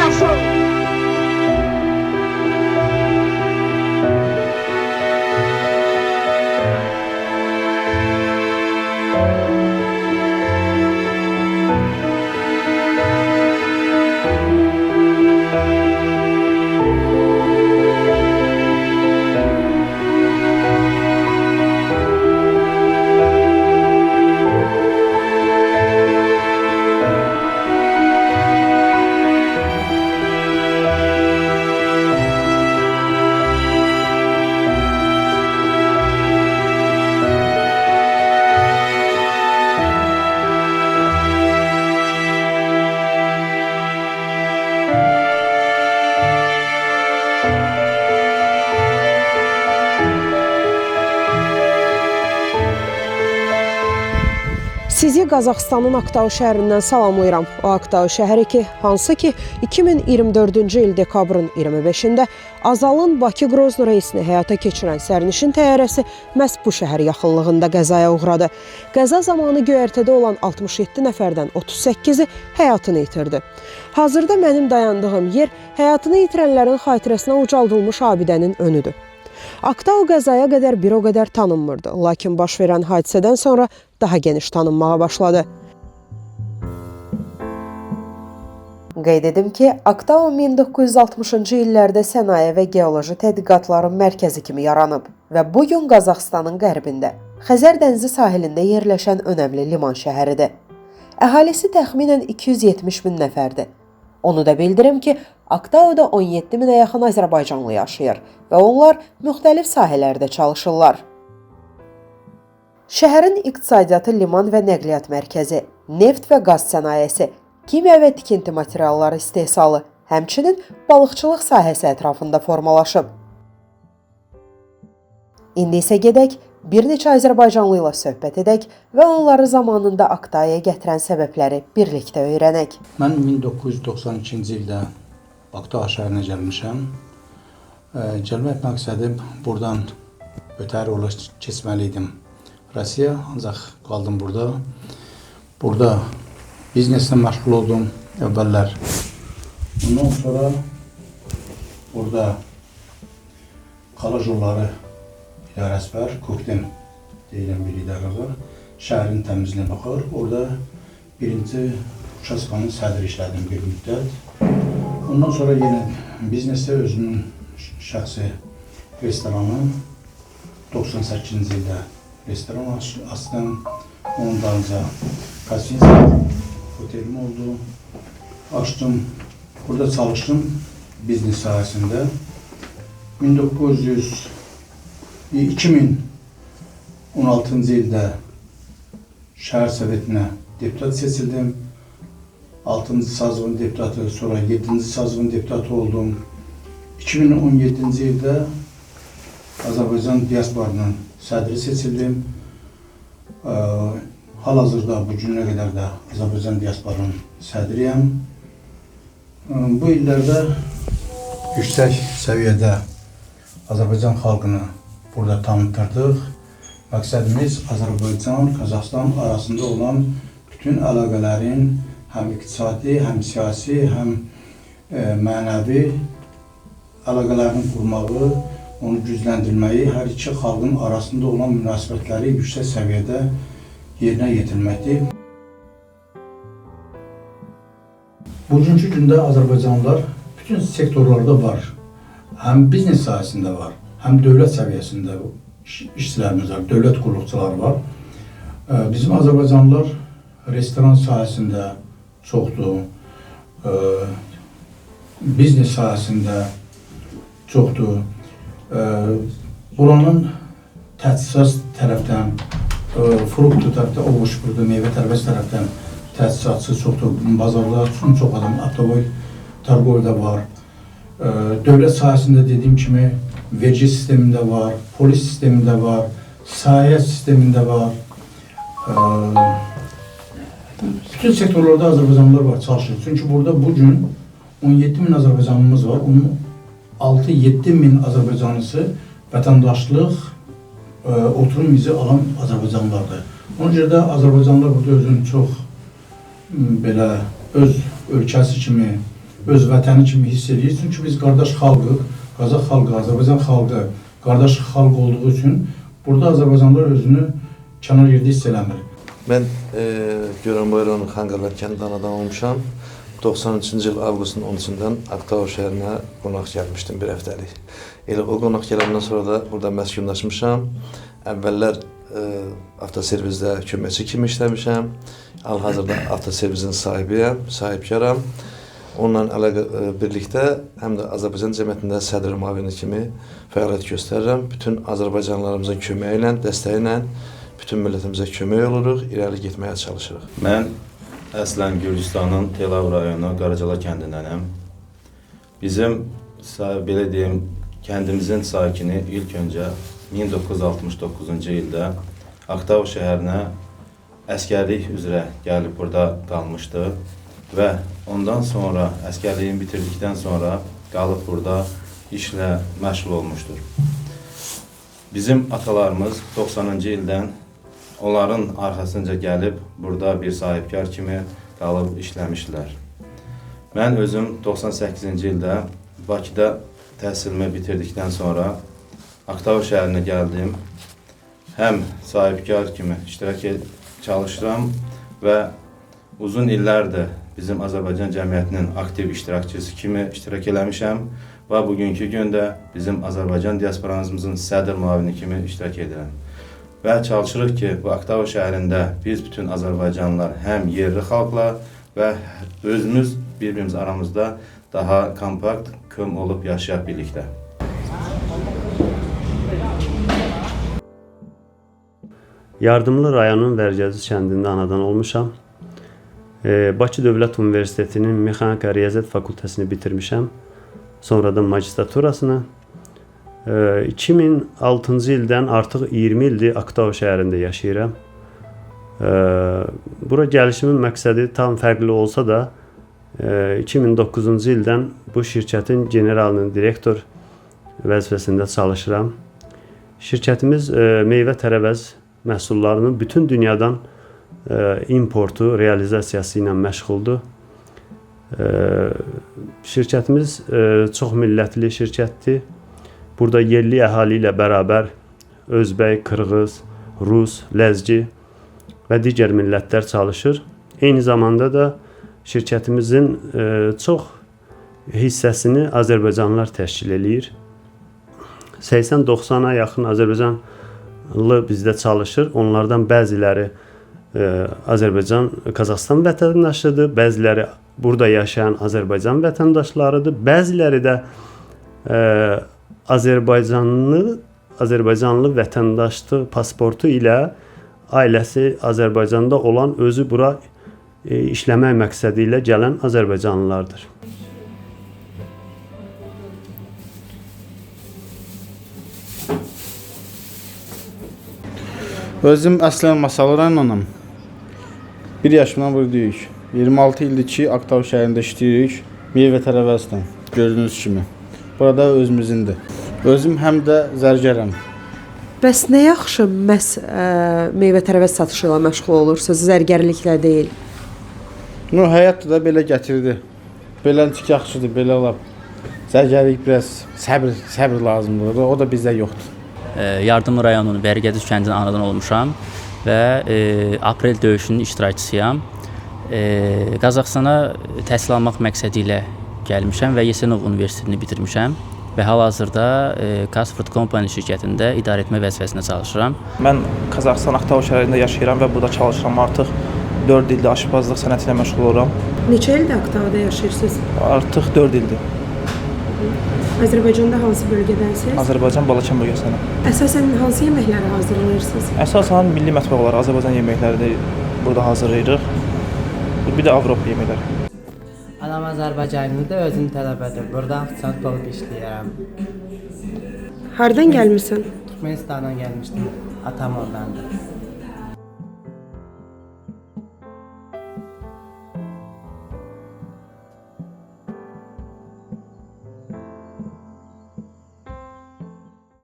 yaşıl. Sizi Qazaxıstanın Aktau şəhərindən salamlayıram. O Aktau şəhəri ki, hansı ki 2024-cü il dekabrın 25-də Azalın Bakı-Grozny reysini həyata keçirən sərnişin təyyarəsi məhz bu şəhər yaxınlığında qəzaya uğradı. Qəza zamanı göyərtədə olan 67 nəfərdən 38-i həyatını itirdi. Hazırda mənim dayandığım yer həyatını itirənlərin xatirəsinə ucaldılmış abidənin önüdür. Aktau qəzaya qədər bir o qədər tanınmırdı, lakin baş verən hadisədən sonra daha geniş tanınmağa başladı. Qeyd edim ki, Aktau 1960-cı illərdə sənaye və geoloji tədqiqatların mərkəzi kimi yaranıb və bu gün Qazaxıstanın qərbində, Xəzər dənizi sahilində yerləşən önəmli liman şəhəridir. Əhalisi təxminən 270 min nəfərdir. Onu da bildirim ki, Aktauda 17 minə yaxın azərbaycanlı yaşayır və onlar müxtəlif sahələrdə çalışırlar. Şəhərin iqtisadiyyatı liman və nəqliyyat mərkəzi, neft və qaz sənayesi, kimya və tikinti materialları istehsalı, həmçinin balıqçılıq sahəsi ətrafında formalaşıb. İndi isə gedək, bir neçə azərbaycanlı ilə söhbət edək və onları zamanında Aktauya gətirən səbəbləri birlikdə öyrənək. Mən 1992-ci ildə Aktau şəhərinə gəlmişəm. Gəlmək məqsədim buradan ötəri ola keçməli idim Rusiya, ancaq qaldım burada. Burada bizneslə məşğul oldum əvvəllər. Ondan sonra burada Qala Yolları idarəsi var, Kokden deyilən bir idarə var. Şəhərin təmizliyinə baxır. Orada birinci uçaskanın sədri işlədim bir müddət. Ondan sonra yenə biznesdə özümün şəxsi restoranı 98-ci ildə restoran açdım. Onun dalınca Kasinski otelim oldu. Açdım. Burada çalışdım biznes sahəsində. 2016-cı ildə şəhər sovetinə deputat seçildim. 6-cı sazvın deputatı, sonra 7-ci sazvın deputatı oldum. 2017-ci ildə Azərbaycan diasporunun sədri seçildim. Hal-hazırda bu günə qədər də Azərbaycan diasporunun sədriyəm. Bu illərdə yüksək səviyyədə Azərbaycan xalqını burada tanıtırdıq. Məqsədimiz Azərbaycan, Qazaxıstan arasında olan bütün əlaqələrin həm iqtisadi, həm siyasi, həm mənəvi əlaqələrini qurmağı, onu gücləndirməyi, hər iki xalqın arasında olan münasibətləri yüksək səviyyədə yerinə yetirməkdir. Bugünkü gündə Azərbaycanlılar bütün sektorlarda var. Həm biznes sahəsində var, həm dövlət səviyyəsində işçilərimiz var, dövlət qulluqçuları var. Bizim Azərbaycanlılar restoran sahəsində çoxdur, biznes sahəsində çoxdur. Buranın təchizat tərəfdən, fruktu tərəfdən, ovuç, burada meyvə tərəvəz tərəfdən təchizatçı çoxdur. Bazarda çox adam, avtomobil targovda var. Dövlət sahəsində dediyim kimi vergi sistemində var, polis sistemində var, sahə sistemində var. Bütün sektorlarda Azərbaycanlılar var, çalışır. Çünki burada bugün 17 min Azərbaycanlımız var. Onun 6-7 min Azərbaycanlısı vətəndaşlıq oturum izi alan Azərbaycanlılardır. Ona görə də Azərbaycanlılar burada özünü çox belə öz ölkəsi kimi öz vətəni kimi hiss edir. Çünki biz qardaş xalqıq, Qazax xalqı, Azərbaycan xalqı qardaş xalq olduğu üçün burada Azərbaycanlılar özünü kənar yerdə hiss eləmir. Mən Goranboy rayonu Xanqarlar kəndində anadan olmuşam. 93-cü il avqustun 13-dən Aktau şəhərinə qonaq gəlmişdim bir həftəlik. Elə o qonaq gələndən sonra da burada məskunlaşmışam. Əvvəllər avtoservisdə köməkçi kimi işləmişəm. Hal-hazırda avtoservisin sahibiyəm, sahibkaram. Onunla əlaqə birlikdə həm də Azərbaycan cəmiyyətində sədr müavini kimi fəaliyyət göstərirəm. Bütün Azərbaycanlılarımızın köməyi ilə, dəstəyi ilə bütün millətimizə kömək oluruq, irəli getməyə çalışırıq. Mən əslən Gürcüstanın Telav rayonu Qaracala kəndindənəm. Bizim, belə deyim, kəndimizin sakini ilk öncə 1969-cu ildə Aktau şəhərinə əsgərlik üzrə gəlib burada qalmışdı və ondan sonra, əsgərliyini bitirdikdən sonra qalıb burada işlə məşğul olmuşdur. Bizim atalarımız 90-cı ildən onların arxasınca gəlib burada bir sahibkar kimi qalıb işləmişlər. Mən özüm 98-ci ildə Bakıda təhsilimi bitirdikdən sonra Aktau şəhərinə gəldim. Həm sahibkar kimi çalışıram və uzun illərdir bizim Azərbaycan cəmiyyətinin aktiv iştirakçısı kimi iştirak eləmişəm və bugünkü gündə bizim Azərbaycan diasporamızın sədr müavini kimi iştirak edirəm. Və çalışırıq ki, bu Aktau şəhərində biz bütün Azərbaycanlılar həm yerli xalqla və özümüz bir-birimiz aramızda daha kompakt, köm olub yaşayaq birlikdə. Yardımlı rayonun Vərgəzi kəndində anadan olmuşam. Bakı Dövlət Universitetinin Mexanika Riyaziyyat fakültəsini bitirmişəm. Sonradan magistraturasını. 2006-cı ildən artıq 20 ildir Aktau şəhərində yaşayıram. Bura gəlişimin məqsədi tam fərqli olsa da 2009-cu ildən bu şirkətin generalının direktor vəzifəsində çalışıram. Şirkətimiz meyvə tərəvəz məhsullarının bütün dünyadan importu, realizasiyası ilə məşğuldur. Şirkətimiz çox millətli şirkətdir. Burada yerli əhali ilə bərabər Özbək, Qırğız, Rus, Ləzgi və digər millətlər çalışır. Eyni zamanda da şirkətimizin çox hissəsini Azərbaycanlılar təşkil eləyir. 80-90-a yaxın Azərbaycanlı bizdə çalışır. Onlardan bəziləri Azərbaycan, Qazaxıstan vətəndaşıdır, bəziləri burada yaşayan Azərbaycan vətəndaşlarıdır, bəziləri də Azərbaycanlı vətəndaşlıq pasportu ilə ailəsi Azərbaycanda olan, özü bura işləmək məqsədi ilə gələn Azərbaycanlılardır. Özüm əslən Masallı rayonundanam. Bir yaşımdan buradayıq. 26 ildir ki, Aktau şəhərində işləyirik. Meyvə tərəvəzlə, gördüyünüz kimi. Burada özümüzündür. Özüm həm də zərgərəm. Bəs nə yaxşı məhz meyvə tərəvəz satışı ilə məşğul olursunuz, zərgərliklə deyil? No, həyat da belə gətirdi. Beləncik yaxşıdır, belə lap. Zərgərlik biraz səbir lazımdır. O da bizdə yoxdur. Yardımlı rayonunun Vərgədiz kəndinin anadan olmuşam və aprel döyüşünün iştirakçısıyam. Qazaxıstana təhsil almaq məqsədi ilə gəlmişəm və Yesenov Universitetini bitirmişəm və hal-hazırda Casford Company şirkətində idarəetmə vəzifəsində çalışıram. Mən Qazaxıstan Aktau şəhərində yaşayıram və burada çalışıram. Artıq 4 ildir aşpazlıq sənəti ilə məşğul oluram. Neçə ildir Aktauda yaşayırsınız? Artıq 4 ildir. Azərbaycanda hansı bölgədənsiniz? Azərbaycan Balakən bölgəsindənəm. Əsasən hansı yeməkləri hazırlayırsınız? Əsasən milli mətbəx olaraq Azərbaycan yeməklərini burada hazırlayırıq. Bir də Avropa yeməkləri. Anam Azərbaycanlıdır, özüm tələbədir. Burada ofisiant olub işləyirəm. Hardan gəlmisən? Türkmenistandan gəlmişdim. Atam oradandır.